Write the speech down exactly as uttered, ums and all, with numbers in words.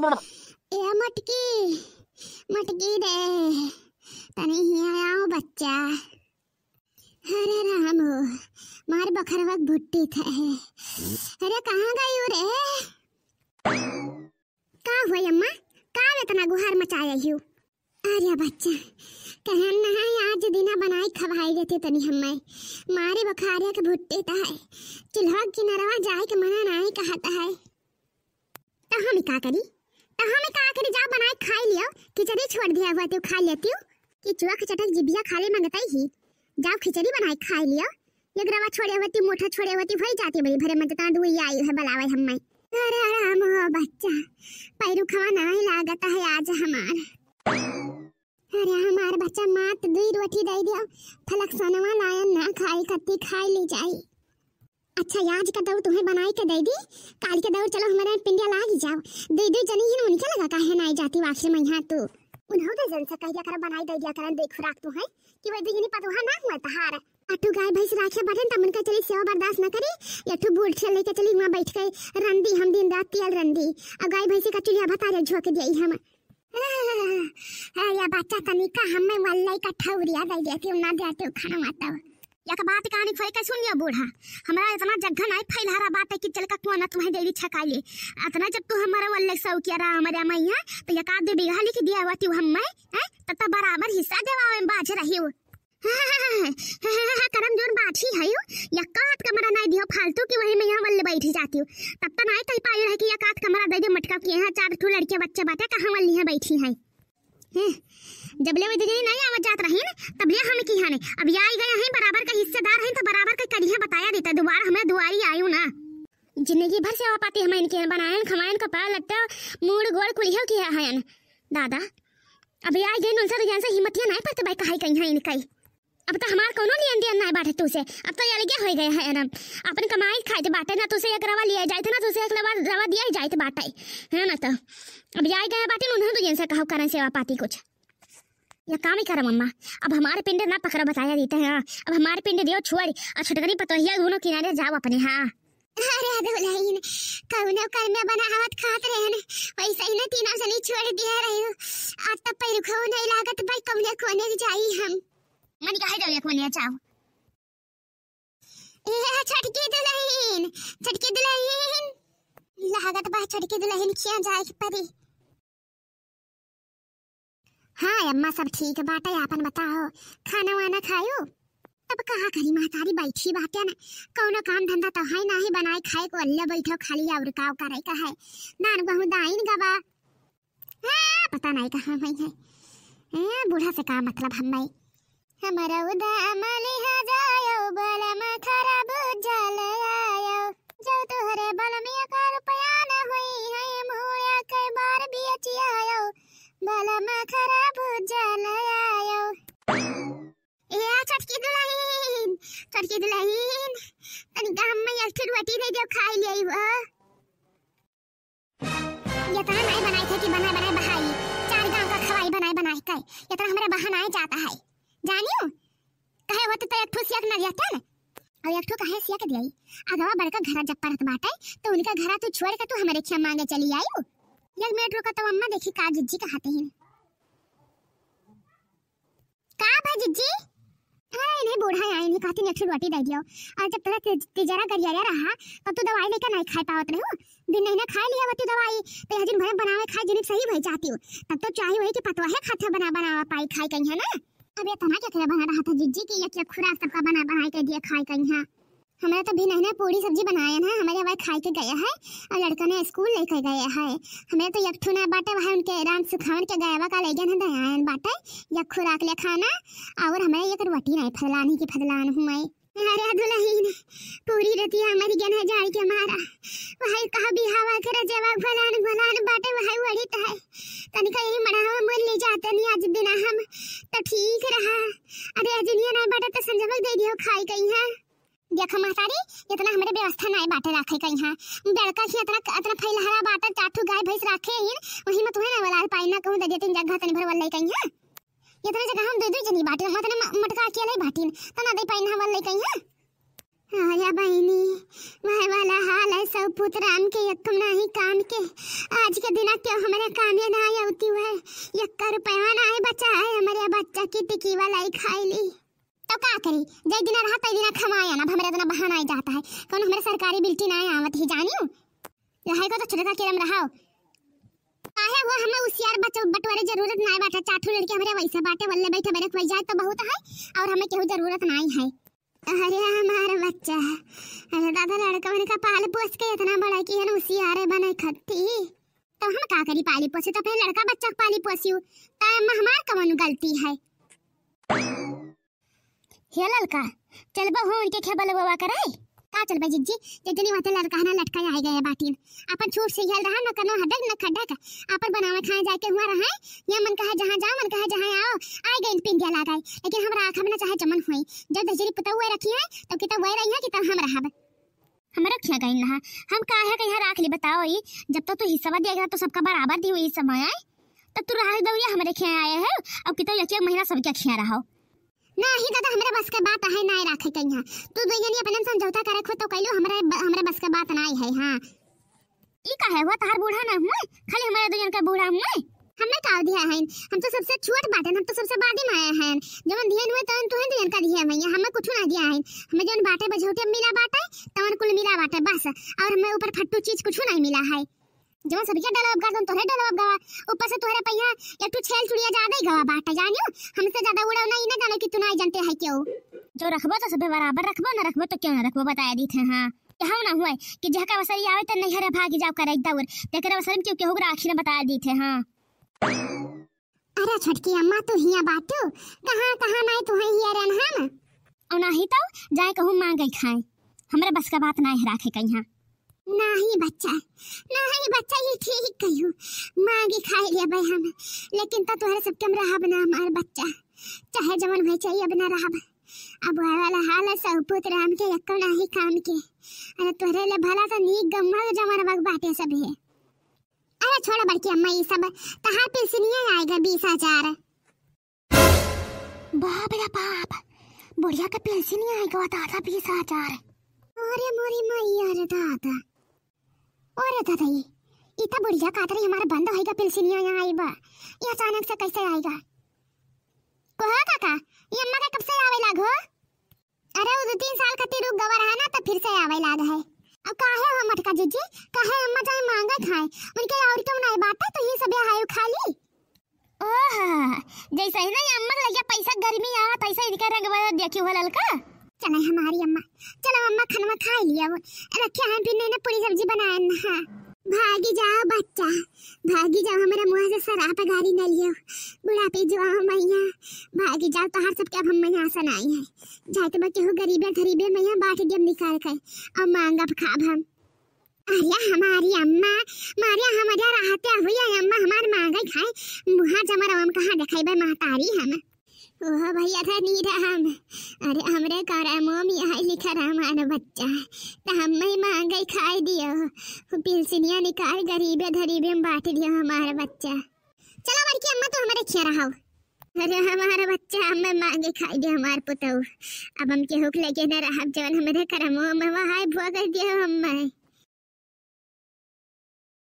ए मटकी, मटकी रे, तनी हियाँ आओ बच्चा। अरे राम हो, मार बखरवा के भुट्टी थे। अरे कहाँ गई हो रे? का हुआ अम्मा? का एतना गुहार मचाया हियो? अरे बच्चा, कहन ना है, आज दिना बनाई खवाई देते तनी हम्मे। मारे बखरवा के भुट्टी थे। चूल्हा किनरवा जाए के मना नाहीं कहत है। त हम का करी? त हम का करी? जाओ बनाए खाई लियो, खिचड़ी छोड़ दिया हुआ तू खा लेती हूँ। कि चुआ के चटक जिभिया खाले मंगतई ही। जाओ खिचड़ी बनाए खाई लियो। एक रवा छोड़े होती, मोटा छोड़े होती, होई जाती बड़ी भरे मन तना दुई आई है बलावे हम्मे। अरे आराम हो बच्चा, पैरू खवा नाहीं लागत है आज हमार। अरे हमार बच्चा मात दुई रोटी दे दियो, फलक सनवा लायन ना खाई कत्ती खाई ली जाई। अच्छा, आज का दौड़ तुम्हें बनाई के दे दी, काल के दौड़ चलो हमारे पिंडिया लागी जाओ। दुई दुई जनी हिन उनके लगा काहे नाई जाती आखिर में यहाँ तू। उन्हों तो जन से कह दिया करो बनाई दे दिया करन दुई खुराक तू है कि वही दुई जनी पतोहा ना हुआ तहार। अठू गाय भैंस राखे बाटेन तब उनका चली सेवा बर्दाश्त न करी। या ठू बूढ़ ठेल लेके चली वहाँ बैठ के रंदी हम दिन रात तियल रंदी। अब गाय भैंसी का चूल्हा भतारे झोंक दिया हम। ए, या बच्चा तनिका हम्मे वल्लई का ठौरिया दे देती, ना देती खाना तब। या का बात कहानी खोल के सुन लियो बूढ़ा, हमरा इतना जग्गा नाई फैलहरा बात है कि चल का कुआं ना तुम्हें देवी छकाई ले। इतना जब तू हमारा वल्लई सौ किया रहा हमारे मैया, तो या का दो बीघा लिख दिया हुआ तू हम्मे, हैं? तब तो बराबर हिस्सा देवा में बाझ रही हो। करम जोन बात ही है यू, यक्का हाथ कमरा नाई दियो फालतू की वही में यहाँ वल्ले बैठी जाती हूँ। तब तो नाई कही पाई रहे कि यक्का हाथ कमरा दे दे मटका किए हैं, चार ठू लड़के बच्चे बाटे कहाँ वल्ली हैं बैठी हैं। हैं, जब ले वो दुनिया नाई आवत जात रही ना, तब ले हम की हाने। अब ये आई गए हैं, बराबर का हिस्सेदार हैं, तो बराबर का करिए बताया देता, दोबारा हमें दुआरी आयु ना। जिंदगी भर सेवा पाती हमें इनके बनायन, खवायन, कपड़ा लत्ता, मूड़ गोड़ कुलियो किया है दादा। अब ये आई गए उनसे तो जैसे हिम्मतिया नाई पड़ते भाई, कहाई कहीं है इनका ही। अब तो हमार कौनो लेन देन नाई बाटे तू से, अब तो ये अलगे हो गए हैं ना। अपन कमाई खाए बाटे ना, तू से एक रवा लिया जाए ना, तू से एक रवा, रवा दिया जाए बाटे, है ना? तो अब ये आई गए बाटे, उन्हें तो जैसे कहो करन सेवा पाती कुछ। या काम ही करम अम्मा, अब हमारे पिंड ना पकड़ा बताया देते हैं, अब हमारे पिंड दियो छोड़, और छुटकनी पतोहिया दोनों किनारे जाओ अपने। हाँ। अरे दुलहिन, कौनो कर में बनावत खात रहन, वैसे ही ना तीनों जनी छोड़ दिया रहे हो। आज तब पैर खाओ नहीं लागत भाई, कौने कोने जाई हम। मन कहे जाओ या कोने जाओ। ए छोटकी दुलहिन, छोटकी दुलहिन, लागत बा छोटकी दुलहिन खिया जाए के परी। हाँ अम्मा, सब ठीक बाटे, आपन बताओ, खाना वाना खायो? तब कहा करी, महतारी बैठी बाटे ना, कौनो काम धंधा तो है नाही, बनाए खाए को अल्ले बैठो खाली, और काव करे का है, धान गहूँ दाइन गवा। हाँ, पता नहीं कहाँ हुई है। हाँ, बूढ़ा से का मतलब हम्मे। हमरो दाम लिहा जायो, बलम खराब जल आयो। जो तोहरे बलमिया का रुपया न होई है, मुँह एक बार बेच आयो, बलम खराब जल आयो। ए छोटकी दुलहिन, छोटकी दुलहिन, तनी गाम में एक ठो रोटी दे दियो, खाई ले वो। ये तरह नाई बनाए थे कि बनाए बनाए बहाई, चार गांव का खवाई बनाए बनाए के, ये तरह हमारे बहानाए जाता है, जानियो? कहे होते तो एक ठो सिया के ना दिया था ना, और एक ठो कहे सिया के दिया ही। अगवा बड़का घरा जब परत बाटे, तो उनका घरा तू छोड़ के तू हमारे खिया मांगे चली आयु। एक मिनट रुका तो अम्मा देखी का जिज्जी कहते हैं। का भा जिज्जी? अरे इन्हें बूढ़ा आए, इन्हें कहती एक ठो रोटी दे दियो। और जब तोरा ति-, तिजरा गरियारा रहा, तब तू दवाई लेकर नहीं खाए पावत रहे हो। दिन नहीं ना खाए लिया तू दवाई, तो यह दिन भर बनावे खाए जिनिस सही भई जाती हूँ। तब तो चाही वही कि पतवा है खाते बना बनावा पाई खाए कहीं है ना। अब ये तना क्या क्या बना रहा था जिज्जी कि ये क्या खुराक सबका बना बनाए के दिया खाए कहीं है। हमरा तो भी नहीं ना पूरी सब्जी बनायन है, हमारे भाई खाए के गया है और लड़का ने स्कूल लेके गया है। हमें तो एक ठो ना बाटे, वहाँ उनके राम सुखावन के गयावा का ले गया है, दयायन बाटे, या खुराक ले खाना और हमें एक रोटी नहीं फदलान ही की फदलान हूँ मैं। अरे दुलहिन, पूरी रतिया हमारी गन है जाए के मारा, वही कहा बिहावा के रजेवा घोलान घोलान बाटे, वही वड़ी है। तनिका यही मनावा मोल ले जाते नहीं आज बिना हम, तो ठीक रहा। अरे अजुनिया नहीं बाटे तो संजय दे दियो खाई गई है। देखो महतारी, इतना हमरे व्यवस्था नाय बाटे राखे कहीं, हाँ। बड़का ही इतना, इतना फैलहरा बाटे, चार ठो गाय भैंस राखे इन, वही में तुम्हें ना वलार पाई ना कहूँ दे देतीन जगह तनी भर वल्ले कहीं, हाँ। इतना जगह हम दे दो जनी बाटे, हम इतने म-, मटका अकेले बाटीन, तो ना दे पाई ना वल्ले कहीं, हाँ। अरे बहिनी, वह वाला हाल है सब पूत राम के, एक नाही काम के। आज के दिना क्यों हमरे कामे ना आवती है, एक रुपया नाही बचा है हमरे बच्चा की टिकी वाला ही खाई ली। तो का करी, जय दिना रहा तय दिना खमाया ना, अब हमरे इतना बहाना आई जाता है। कौन हमरे सरकारी बिल्टी ना आवत ही जानियो, रहे को तो छुटका केरम रहाओ। काहे हो, हमें उसियार बच-, बटवारे जरूरत नाय बाटे। चार ठो लड़के हमरे वैसे बाटे, वल्ले बैठे बरे कोई जाए तो बहुत है, और हमें केहू जरूरत नाय है। अरे हमार बच्चा, अरे दादा, लड़का उनका पाल पोस के इतना बड़ा की है ना, उसियारे बने खत्ती। तो हम का करी पाली पोसी, तो अपने लड़का बच्चा के पाली पोसियो, तो एमा हमार कौन गलती है? हे ललका, चलबो हो उनके खेबल बाबा करे? का चलबे जिज्जी, जे जनी वते लड़का ना लटका आए गए बाटिन। अपन छूट से हियल रहा, न कनो हडक न खडक। अपन बनावे खाए जाके हुआ रहे, या मन कहे जहाँ जाओ, मन कहे जहाँ आओ, आए गए पिंडिया लागाए। लेकिन हमरा आँख में ना चाहे जमन हुई, जब दहिजरी पुतौ वही रखी है, तो किता वही रही है कि तब हम रहब। हमरे खिया गई ना, हम काहे के यहाँ राख ली बताओ ई, जब तो तू हिस्सा दिया गया तो सबका बराबर दी हुई समय आए, तब तू राख दौरिया हमरे खिया आए है, अब किता एक एक महीना सबके खिया रहो। नाही दादा, हमरे बस के बात है, नाही राखे के यहाँ। तू दो जनी अपने में समझौता करे खुद तो कैलू, हमरे ब-, हमरे बस के बात नाही है। हाँ, ई काहे हुआ, तहार बूढ़ा ना हुए, खाली हमारे दो जन का बूढ़ा हुए। हमें का दिया है, हम तो सबसे छोट बाटन, हम तो सबसे बादी में आए हैं। जवन दिहन हुए तवन तुहे दो जन का दिया है, हमें कुछ ना दिया है। हमें जवन बाटे बझौटे मिला बाटे, तवन कुल मिला बाटे बस, और हमें ऊपर फट्टू चीज कुछ नहीं मिला है। जवन सबके डलवा गवा, तवन तोहरे डलवा गवा, ऊपर से तोहरे पहिया एक ठो छेल चुड़िया ज्यादा ही गवा बाटे, जानियो, हमसे ज्यादा उड़ाव नहीं ना जानो कि तू नहीं जानते है क्यों। जो रखबो तो सबे बराबर रखबो, ना रखबो तो क्यों ना रखबो, बताया दी थे। हाँ, यहाँ ना हुए कि जहका वसरी आवे तो नैहरे भागी जाओ करे दौड़, तेकरे वसरी में क्यों केहू के राखी ना बताया दी थे। हाँ। अरे छोटकी अम्मा, तू हिया बाटू, कहाँ कहाँ नहीं तू है हिया रहन हम। और नाही तो जाए कहूँ मांगे खाए, हमरे बस का बात नाही राखे कहीं। नाही बच्चा, नाही बच्चा, ये ठीक कहियो, मांगे खाए लेबे हम, लेकिन तो तोहरे सबके हम रहब ना हमार बच्चा, चाहे जवन होए चाहिए अब ना रहब। अब वह वाला हाल है सब पूत राम के, एको नाही काम के। अरे तोहरे ले भला तो नीक गम्मा जमाना बग बाटे सब है। अरे छोड़ बड़की अम्मा, ये सब तहार पेंशनिया आएगा बीस हजार। बाप रे बाप, बुढ़िया के पेंशनिया आएगा दादा बीस हजार। अरे मोरी मैया रे दादा, अरे दादा, ये इतना बुढ़िया कातरी हमारे बंद होएगा, पेंशनिया यहाँ आई बा, ये अचानक से कैसे आएगा? कहो काका, ये अम्मा का कब से आवे लागो? अरे, वो दो तीन साल खातिर रुक गवा रहा ना, तो फिर से आवे लाग है। अब काहे हो मटका जिज्जी, काहे अम्मा जाए मांगे खाए? उनके और क्यों नहीं बात है, तो ये सब यहाँ आयो खाली। ओह, जैसे ही नहीं अम्मा के लगे पैसा गर्मी आवा, तैसे इनका रंग बदल देखी हो ललका। चले हमारी अम्मा, चलो अम्मा, खाना खा लिया, वो रखे हैं, फिर ने पूरी सब्जी बनाए ना। भागी जाओ बच्चा, भागी जाओ, हमारे मुंह से शराब गारी न लियो। बुढ़ापे जो आओ मैया, भागी जाओ, तोहार सबके अब हम मैया आसन आई है। जाए तो बच्चे हो गरीबे धरीबे मैया बांट दियम निकाल के, और मांगब खाब हम। अरे हमारी अम्मा, मारिया हमारे रहते हुए अम्मा हमार मांगे खाए, मुहा जमर हम कहाँ देखेबे महतारी हम। ओह भैया धनी राम, अरे हमरे करमो में आई लिखा राम हमार बच्चा, त हम्मे मांगे खाए दियो, पिलसिनिया निकाल गरीबे धरीबे में बांट दियो हमार बच्चा। चला बड़की अम्मा, तू हमरे खिया रहो। अरे हमार बच्चा, हम्मे मांगे खाए दियो हमार पुतऊ, अब हम केहू के लगे न रहब, जवन हमरे करमो में वहाय भोग दियो हम्मे।